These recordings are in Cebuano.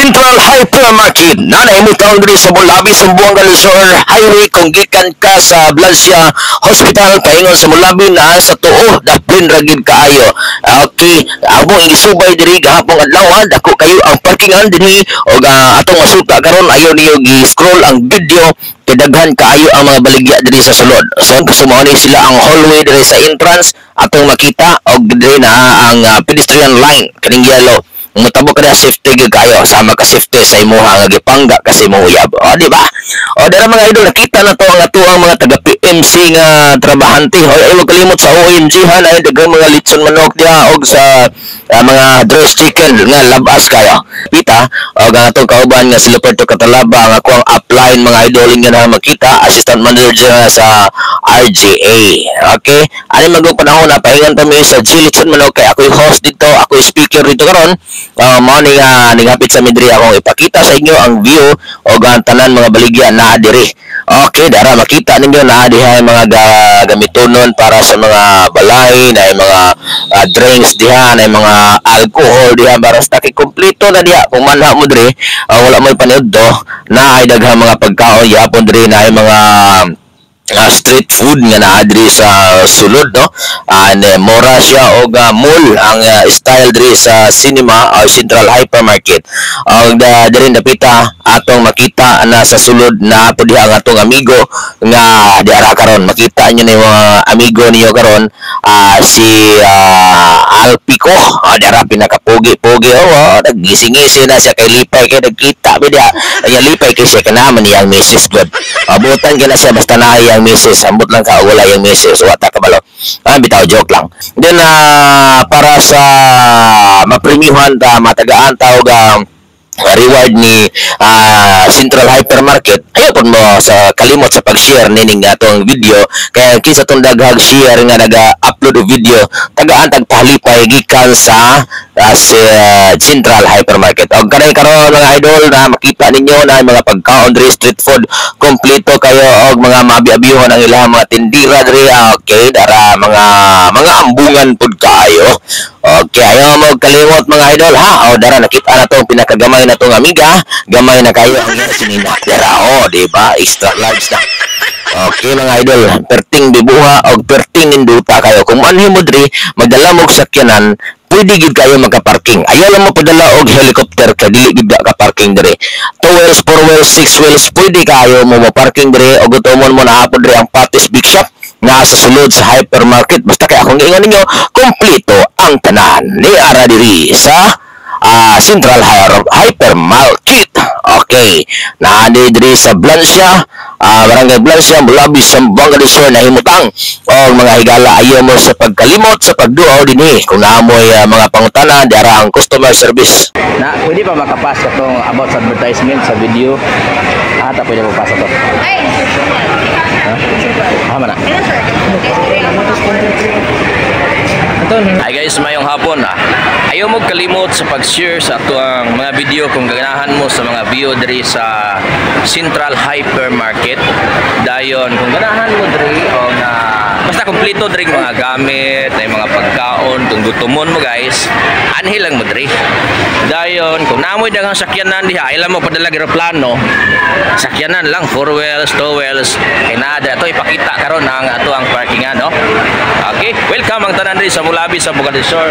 Central Hypermarket na nahimutang diri sa Mulabi, Zamboanga del Sur Highway. Kung gikan ka sa Blancia Hospital paingon sa Mulabi na sa tuo, daplin ra gid kaayo. Okay, among igisubay diri gahapong adlaw, dako kayo ang parkingan dinhi og atong masuta karon. Ayo niyo gi-scroll ang video kay daghan kaayo ang mga baligya diri sa sulod. So mao ni sila ang hallway diri sa entrance atong makita og diri na ang pedestrian line kaning yellow. Mutabo ka na, safety gyud kayo, sama ka safety sa imuha nga gipangga kasi mo uyab. O, di ba? O, dara mga idol, nakita na to ang atuang mga taga PMC nga trabahante. Hoy, ay kalimot sa OMG ha, na daghang mga litson manok diha og sa mga dressed chicken nga labas kayo. Pita og ang atong kauban nga si Luperto Catalaba, ang ako ang upline mga idol nga na makita, assistant manager sa RGA. Okay? Ani magong panahon na pahingan pa mi sa G Litson Manok kay ako'y host dito, ako'y speaker dito karon. Mao ni nga ningapit sa midri akong ipakita sa inyo ang view o ang tanan mga baligya na diri. Okay, dara makita ninyo na diha mga gamitonon para sa mga balay, na mga drinks diha, na mga alcohol diha, basta kay kompleto na diha. Kung manha mo diri, wala mo'y paniudto, na ay daghang mga pagkaon yapon diri, na ay mga street food nga naa diri sa sulod, no? And mora siya og mall ang style diri sa cinema o Central Hypermarket. Og diri dapita atong makita na sa sulod na po diha ang atong amigo nga diara karon. Makita niyo ni mga amigo niyo karon, si Alpico. Diara pinakapugi-pugi, oh, naggising-ngisi na siya kay lipay kay nagkita mi diha. Ay lipay kay siya kanaman niyang Mrs. God. Abutan kay na siya basta na iyang misis, ambot lang ka wala yung misis, wala ka balo. Bitaw joke lang. Then para sa mapremyuhan ta, matagaan ta og reward ni Central Hypermarket, ayaw pud mo sa kalimot sa pag-share nining atong video kaya kinsa tong daghang share nga naga-upload og video, tagaan tag pahalipay gikan sa Central Hypermarket. Og kanay karon mga idol na makita ninyo na mga pagkaon diri, street food, kompleto kayo og mga maabi-abihon ang ilang mga tindira diri. Okay, dara mga ambungan pud kaayo. Okay, ayaw mo kalimot mga idol ha. O dara nakita na tong pinakagamay na tong amiga, gamay na kayo ang sinina. Dara, oh, di ba? Extra large na. Okay mga idol, perting bibuha og perting ninduta kayo. Kung anhi mo diri, magdala mo og sakyanan, pwede gid kayo magka-parking. Ayaw lang mo padala og helicopter kay dili gid ka parking diri. 2 wheels, 4 wheels, 6 wheels, pwede kayo mo mo-parking diri og gutomon mo na hapon diri ang Patis Big Shop nga sa sulod sa hypermarket. Basta kay akong giingon ninyo, kompleto ang tanan ni ara diri sa Central Hypermarket. Okay, naadi diri sa Blancia, Barangay Blancia, Mulabi, Zamboanga del Sur nahimutang. Og mga higala, ayaw mo sa pagkalimot sa pagduaw dinhi. Kung naamoy mga pangutana, diara ang customer service. Na, pwede pa makapass katong about sa advertisement sa video? Ta pwede mo pasa to. Ay, Ha? Ah, mana. Hi guys, mayong hapon. Ayaw mo kalimot sa pag-share sa atuang mga video kung ganahan mo sa mga view diri sa Central Hypermarket. Dayon kung ganahan mo diri o na basta kompleto diri mga gamit, ay mga pagkaon, kung gutomon mo guys, anhi lang mo diri. Dayon kung naamoy daghang sakyanan diha, ay lang mo padala eroplano. Sakyanan lang 4 wheels, 2 wheels, kay naa to ipakita karon ang atuang parkingan, no? Okay, welcome ang tanan diri sa Mulabi sa Zamboanga del Sur.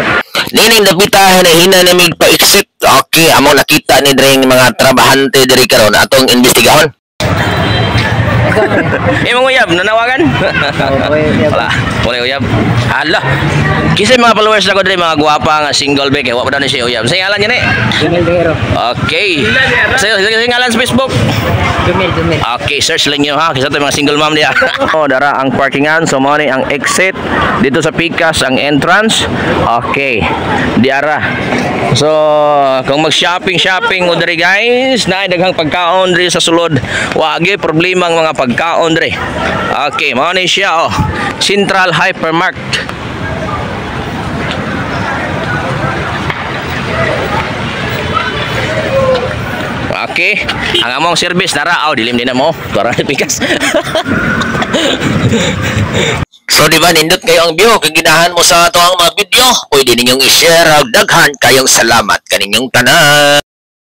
Nining dapita hinahina na mig pa-exit. Okay, among nakita ni diri mga trabahante diri karon atong imbestigahon. Eh, mga uyab, nanawagan? Wala, wala uyab. Hala. Kinsa mga followers nako diri mga gwapa nga single ba kay wa pa daw ni siya uyab. Sa ngalan niya ni? Jumil Duero. Okay. Sa ngalan sa Facebook? Jumil, Jumil. Okay, search lang nyo ha. Kisa to mga single mom niya. Oh, dara ang parkingan. So mao ni ang exit dito sa Pikas ang entrance. Okay. Diara. So, kung mag-shopping shopping mo diri guys, naay daghang pagkaon diri sa sulod. Wa gyud problema ang mga pagkaon diri. Okay, mao ni siya oh. Central Hypermarket. Okay, ang among service nara aw dilim din na mo. Para pikas. So di ba nindot kayo ang view kung ginahan mo sa ato ang mga video, pwede ninyong i-share og daghan kayong salamat kaninyong tanan.